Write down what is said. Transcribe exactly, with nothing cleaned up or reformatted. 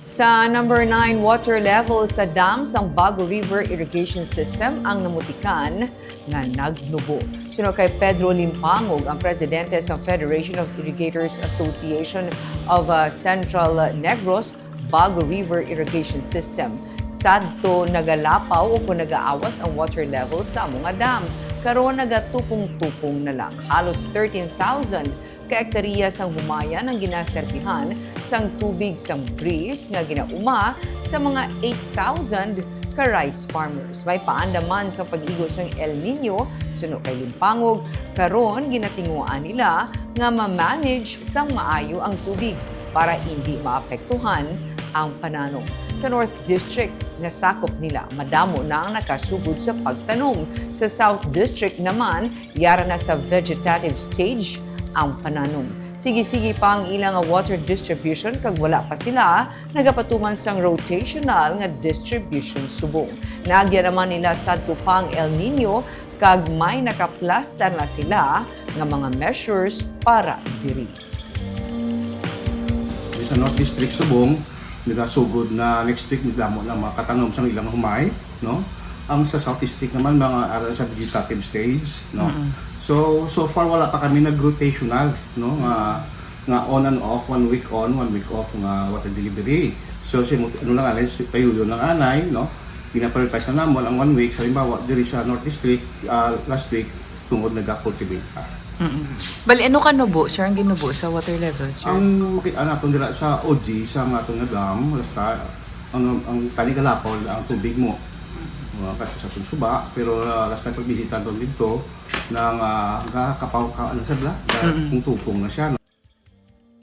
Sa number nine, water level sa dam sang Bago River Irrigation System ang namutikan nga nagnubo. Suno kay Pedro Limpangog, ang presidente sa Federation of Irrigators Association of uh, Central Negros, Bago River Irrigation System. Sadto nagalapaw o kung nagaawas ang water level sa amo nga dam. Karon nagatupong-tupong na lang. Halos thirteen thousand ka ektarya sang humayan ang ginaserbihan sang tubig sang Breeze nga ginauma sa mga eight thousand ka rice farmers. May paanda man sa pag-igo sang El Niño, suno kay Limpangog, karon ginatinguhaan nila nga ma-manage sang maayo ang tubig para indi maapektuhan ang pananom. Sa North District nga sakop nila, madamo na ang nakasugod sa pagtanom. Sa South District naman, yara na sa vegetative stage ang pananom. Sige-sige pa ang ilang water distribution kag wala pa sila nagapatuman sang rotational nga distribution subong. Naagya naman nila sadto pa ang El Niño kag may nakaplastar na sila nga mga measures para diri. Sa North District subong, nagasugod na next week, damo na makatanom sang ilang humay, no? Ang sa South District naman, mga ara sa vegetative stage, no? So, so far wala pa kami nag-rotational, no? Nga, nga on and off, one week on, one week off nga water delivery. So, si ano lang anay, si payuyo lang anay, no? Ginaprioritize na namon ang one week. Sa halimbawa, diri sa North District, ah, last week, tungod nag-cultivate pa. Bali, ano ka nubo, sir, ang ginubo sa water level, sir? Ang makita naton dira sa O G, sa nga aton nga dam, last time, ang, ang tani galapaw ang tubig mo. Mga kato sa atong suba, pero ah, last time pagbisita naton dito, nang ah, gakapaw ka, ano sa bla, kung tupong na siya. No?